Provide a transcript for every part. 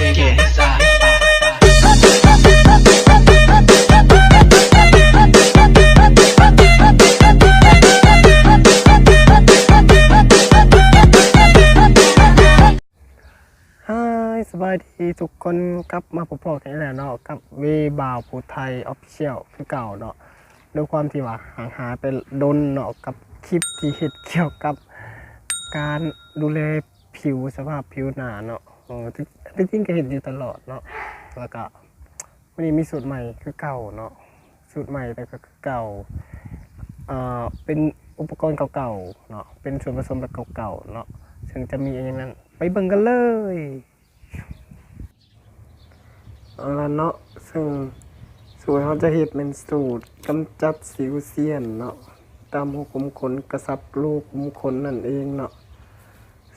Hi ສະບາຍດີທຸກຄົນ ກັບມາພົບພໍ້ກັນອີກແລ້ວເນາະ ກັບເວບ່າວຜູ້ໄທ Official ຄືເກົ່າເນາະ. ດ້ວຍຄວາມທີ່ວ່າຫ່າງຫາຍໄປດົນເນາະ ກັບຄລິບທີ່ເຮັດກ່ຽວກັບການດູແລຜິວ ສະພາບຜິວໜ້າເນາະ. ເອີ ທີ່ ທີ່ຈິງກໍເຮັດຢູ່ຕະຫຼອດເນາະ ແລ້ວກໍ ມື້ນີ້ມີສູດໃໝ່ຄືເກົ່າເນາະ ສູດໃໝ່ແຕ່ກໍຄືເກົ່າ ເປັນອຸປະກອນເກົ່າໆເນາະ ເປັນສ່ວນປະສົມແບບເກົ່າໆເນາະ ເຊິ່ງຈະມີອີ່ຫຍັງນັ້ນ ໄປເບິ່ງກັນເລີຍ. ເອົາລະເນາະ ເຊິ່ງສູດເຮົາຈະເຮັດແມ່ນສູດກຳຈັດສິວຊຽນເນາະ ຕາມຮູຂຸມຂົນ ກະຊັບຮູຂຸມຂົນນັ້ນເອງເນາະ.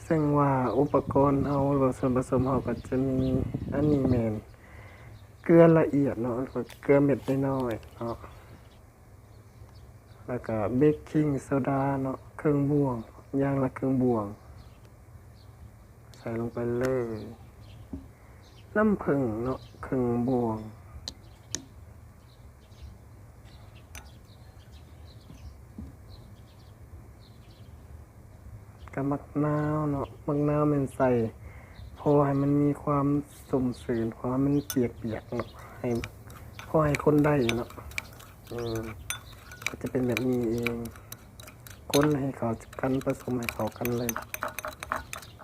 ເຊິ່ງວ່າອຸປະກອນເຮົາ ຫຼືວ່າສ່ວນປະສົມເຮົາກໍຈະມີ ອັນນີ້ແມ່ນເກືອລະອຽດເນາະ ແລ້ວກໍເກືອເມັດນ້ອຍໆເນາະ ແລ້ວກໍເບກຄິງໂຊດາເນາະ ເຄິ່ງບ່ວງ ຢ່າງລະເຄິ່ງບ່ວງ ໃສ່ລົງໄປເລີຍ. ນ້ຳເຜິ້ງເນາະ ເຄິ່ງບ່ວງ. ກະໝາກນາວເນາະ ໝາກນາວແມ່ນໃສ່ພໍໃຫ້ມັນມີຄວາມຊຸ່ມຊື່ນ ພໍໃຫ້ມັນປຽກໆເນາະ ໃຫ້ ພໍໃຫ້ຄົນໄດ້ເນາະ. ເອີ ກໍຈະເປັນແບບນີ້ເອງ ຄົນໃຫ້ເຂົ້າກັນ ປະສົມໃຫ້ເຂົ້າກັນເລີຍ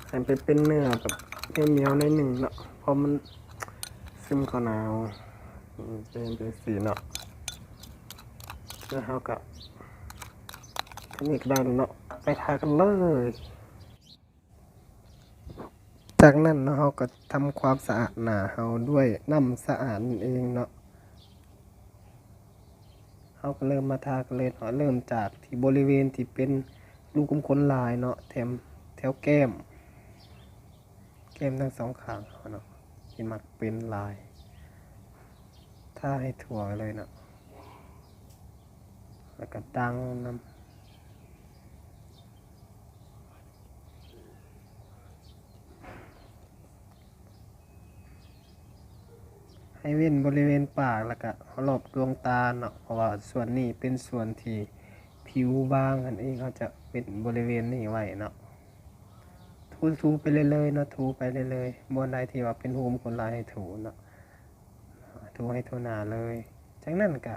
ໃຫ້ໄປເປັນເນື້ອແບບໜຽວໆໜ້ອຍໜຶ່ງເນາະ ເພາະມັນຊຶມເຂົ້າໜາວ ອືມ ຈະເປັນຈັ່ງຊີ້ເນາະ. ແລ້ວເຮົາກໍ ອັນນີ້ກໍໄດ້ແລ້ວເນາະ ໄປທາກັນເລີຍ. ຈາກນັ້ນເນາະ ເຮົາກໍທຳຄວາມສະອາດໜ້າເຮົາດ້ວຍນ້ຳສະອາດນັ້ນເອງເນາະ. ເຮົາກໍເລີ່ມມາທາກັນເລີຍເນາະ ເລີ່ມຈາກທີ່ບໍລິເວນທີ່ເປັນຮູຂຸມຂົນຫຼາຍເນາະ ແຖມ ແຖວແກ້ມ ແກ້ມທັງສອງຂ້າງເຮົາເນາະ ທີ່ມັກເປັນຫຼາຍ ທາໃຫ້ທົ່ວເລີຍເນາະ ແລ້ວກໍດັງນຳ. ໃຫ້ເວັ້ນບໍລິເວນປາກ ແລ້ວກະຮອບດວງຕາເນາະ ເພາະວ່າສ່ວນນີ້ເປັນສ່ວນທີ່ຜິວບາງຫັ້ນເອງ ເຮົາຈະເວັ້ນບໍລິເວນນີ້ໄວ້ເນາະ. ຖູໆໄປເລື້ອຍໆເນາະ ຖູໄປເລື້ອຍໆ ບ່ອນໃດທີ່ວ່າເປັນຮູຂຸມຂົນຫຼາຍໃຫ້ຖູເນາະ. ຖູໃຫ້ທົ່ວໜ້າເລີຍ. ຈາກນັ້ນກະ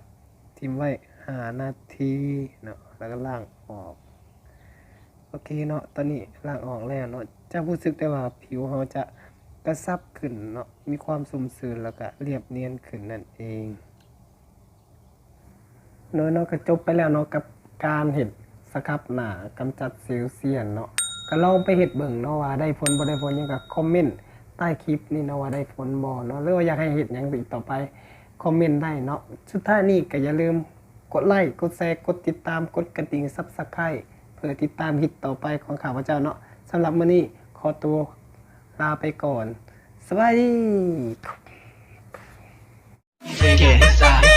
ຖິ້ມໄວ້ຫ້ານາທີເນາະ ແລ້ວກໍລ້າງອອກ. ໂອເຄເນາະ ຕອນນີ້ລ້າງອອກແລ້ວເນາະ ຈະຮູ້ສຶກໄດ້ວ່າຜິວເຮົາຈະກະຊັບຂຶ້ນເນາະ ມີຄວາມຊຸ່ມຊື່ນ ແລ້ວກະລຽບນຽນຂຶ້ນນັ້ນເອງ. ໂດຍເນາະ ກໍຈົບໄປແລ້ວເນາະ ກັບການເຮັດສະຄັບໜ້າ ກຳຈັດສິວຊຽນເນາະ. ກໍລອງໄປເຮັດເບິ່ງເນາະ ວ່າໄດ້ຜົນບໍ່ໄດ້ຜົນຫຍັງ ກໍຄອມເມັນໃຕ້ຄລິບນີ້ເນາະ ວ່າໄດ້ຜົນບໍ່ເນາະ ຫຼືວ່າຢາກໃຫ້ເຮັດຫຍັງອີກຕໍ່ໄປ ຄອມເມັນໄດ້ເນາະ. ສຸດທ້າຍນີ້ກໍຢ່າລືມກົດໄລ ກົດແຊ ກົດຕິດຕາມ ກົດກະດິ່ງ Subscribe ເພື່ອຕິດຕາມຄລິບຕໍ່ໄປຂອງຂ້າພະເຈົ້າເນາະ. ສຳລັບມື້ນີ້ຂໍຕົວລາໄປກ່ອນ ສະບາຍດີ.